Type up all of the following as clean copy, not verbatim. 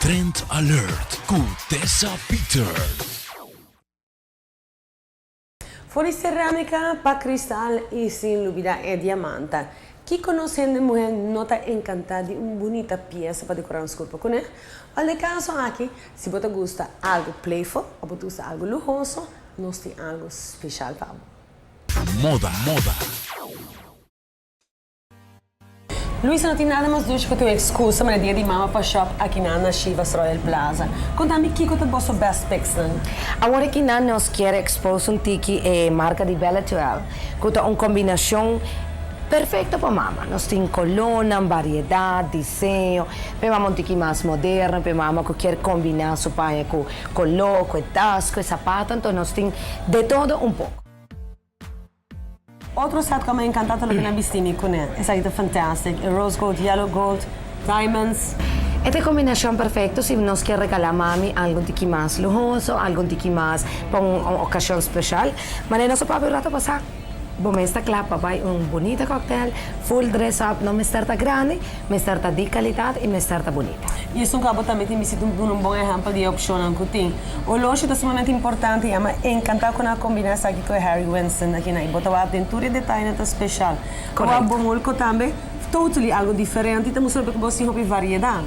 Trend Alert ku Tessa Peters. For di cerámica pa cristal y sin lubida e diamanta. Kico nos hende muher no ta encanta di un bunita pieza pa decora nos curpa cune? Wel den caso aki, si bo ta gusta algo playful of bo ta gusta algo luhoso, nos tin algo special pa bo. Moda, moda. Luisa no tin nada mas dushi ku tin un ekskusa manera dia di mama pa shop akinan na Chivas Royal Plaza. Konta mi kiko ta boso best picks nan? Awor akinan nos kier expose un tiki e marka di Bella Tuel ku ta un kombinashon perfekto pa mama. Nos tin kolónan, variedat, diseño, pa e mama un tiki mas moderno, pa e mama ku kier kombiná su paña ku koló, ku e tas, ku e sapato, anto nos tin de todo un poko. Otro set cu a mi encanta ta loke nan bisti mi cune. Esaki ta fantastic. E rose gold, yellow gold, diamonds. E ta e combinacion perfecto si nos kier regala mami algo un tiki mas luhoso, algo un tiki mas pa un ocasion special. Manera nos a papia un rato pasa, bo mes ta cla pa bay un bunita cocktail, full dress up, no mester ta grandi, mester ta di calidad y mester ta bunita. Y esun cu abo tambe tin bisti duna un bon ehempel di e opcionnan cu tin. Oloshi ta sumamente importante y a mi a encanta cu nan a combina esaki cu e Harry Winston aki nan. Y bo ta wak den tur e detayenan ta special. Bo wak bo mulco tambe, totally algo diferente y ta mustra cu bo tin hopi variedad.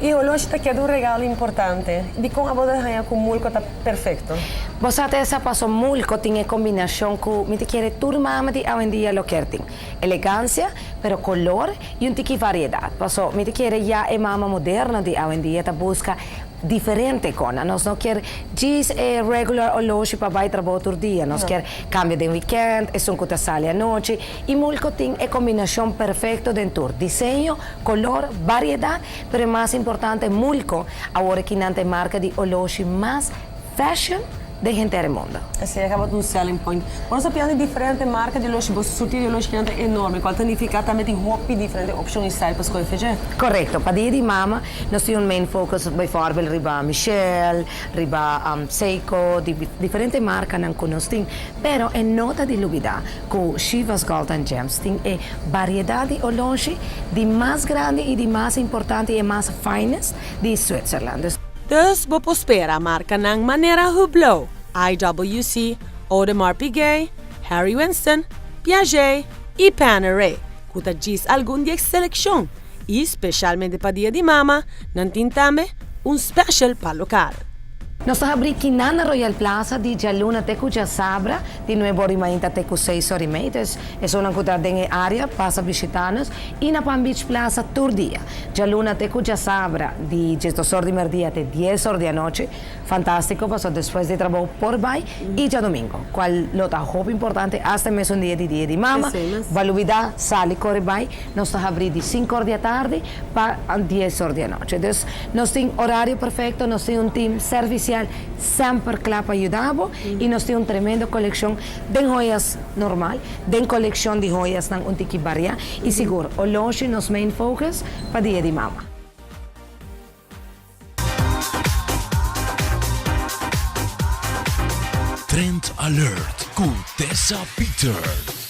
E oloshi ta keda un regalo importante. Dikon abo ta haña ku mulko ta perfekto? Bo sa ta esa paso mulko tin e kombinashon ku mi ta kere tur mama di awendia lo kier tin. Elegansia, pero kolor i un tiki variedat. Paso mi ta kere ya e mama moderno di awendia ta buska diferente kona. Nos no kier djis e regular oloshi pa bai trabou tur dia. Nos kier kambia den wikènt, esun ku ta sali anochi. I mulko tin e kombinashon perfekto den tur diseño, Color, variedad, pero e mas importante Mulco, awor aki nan ta e marca di oloshi mas fashion den henter e mundo. Esey a caba ta un selling point. Bo nos ta piensa di diferente marca di oloshi, bo surti di oloshi kinan ta enorme, cual ta nifica tambe tin hopi diferente opcion y style pa scoge fecha. Correcto. Pa dia di mama nos tin un main focus bijvoorbeeld riba Michelle, riba Seiko, di diferente marcanan cu nos tin, pero e no ta di lubida Ku Chivas Gold and Gems tin e bariedat di oloshi di mas grandi i di mas importante i e mas finest di Switzerland. Dus bo por spera markanan manera Hublot, IWC, Audemars Piguet, Harry Winston, Piaget i Panerai, ku ta djis algun di e selekshon. I speshalmente pa Dia di Mama, nan tin tambe un special pa lokal. Nos ta habrí kinan na Royal Plaza di djaluna te ku djasabra, di nuebe ora i mainta te ku seis ora i mei. Dus esunnan ku ta den e área pasa bishitá nos. I na Palm Beach Plaza tur dia, djaluna te ku djasabra, di diesdos or di merdia te dies or di anochi. Fantástiko pasobra despues di trabou por bai i djadumingu, kual lo ta hopi importante asta e mesun dia di Dia di Mama. Ba lubidá sali kore bai. Nos ta habrí di sinku or di atardi pa dies or di anochi. Dus nos tin orario perfecto, nos tin un team servicial semper cla pa yuda bo y nos tin un tremendo coleccion den joyas normal, den coleccion di joyasnan un tiki varia y sigur oloshi nos main focus pa dia di mama. Trend Alert cu Tessa Peters.